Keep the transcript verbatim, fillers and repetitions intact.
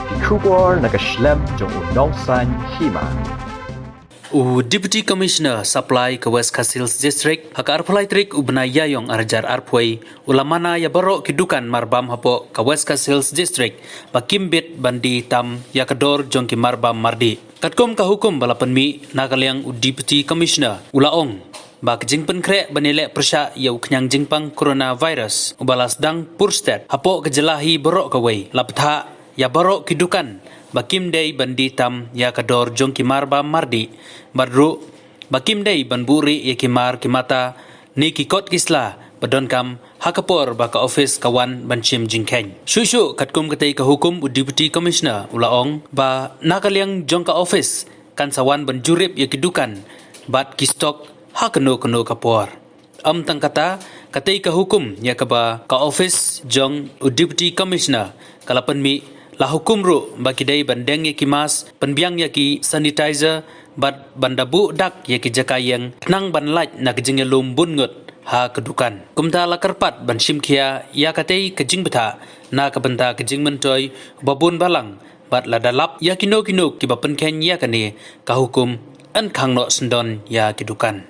Ki khubor na ka shlem jong u Nongsaiñ Hima. U Deputy Commissioner Supply ka West Khasi Hills District, ha ka arphew lai tarik u bnai Ïaïong arhajar arphew, u la mana ïa baroh ki dukan marbam hapoh ka West Khasi Hills District ba kim bit ban die tam ïa ka dor jong ki marbam mardi. Katkum ka hukum ba la pynmih na ka liang u Deputy Commissioner, u la ong ba ka jingpynkhreh ban ïaleh pyrshah ïa u khñiang jingpang coronavirus uba la sdang purstet hapoh ka jylla hi baroh kawei, la pynthah ïa baroh ki dukan ba kim dei ban die tam ïa ka dor jong ki marbam mardi, bad ruh ba kim dei ban buhrieh ïa ki mar ki mata ne ki kot ki sla ba donkam ha ka por ba ka office ka wan ban shim jingkheiñ. Shuh shuh katkum katei ka hukum, u Deputy Commissioner u la ong ba na ka liang jong ka office kan sa wan ban jurip ïa ki dukan bad ki stock ha kano kano ka por. Ym tang kata, katei ka hukum ïa kaba ka office jong u Deputy Commissioner ka la pynmih, la hukum ruh ba ki dei ban deng ïa ki mask, pynbiang ïa ki sanitizer bad ban da buh dak ïa ki jaka ïeng khnang ban lait na ka jingïalum bun ngut ha ka dukan. Kumta la kyrpad ban shim khia ïa katei ka jingbthah na ka bynta ka jingmyntoi ba bun balang, bad la da lap ïa kino kino kiba pynkheiñ ïa kane ka hukum, yn khang noh syndon ïa ki dukan.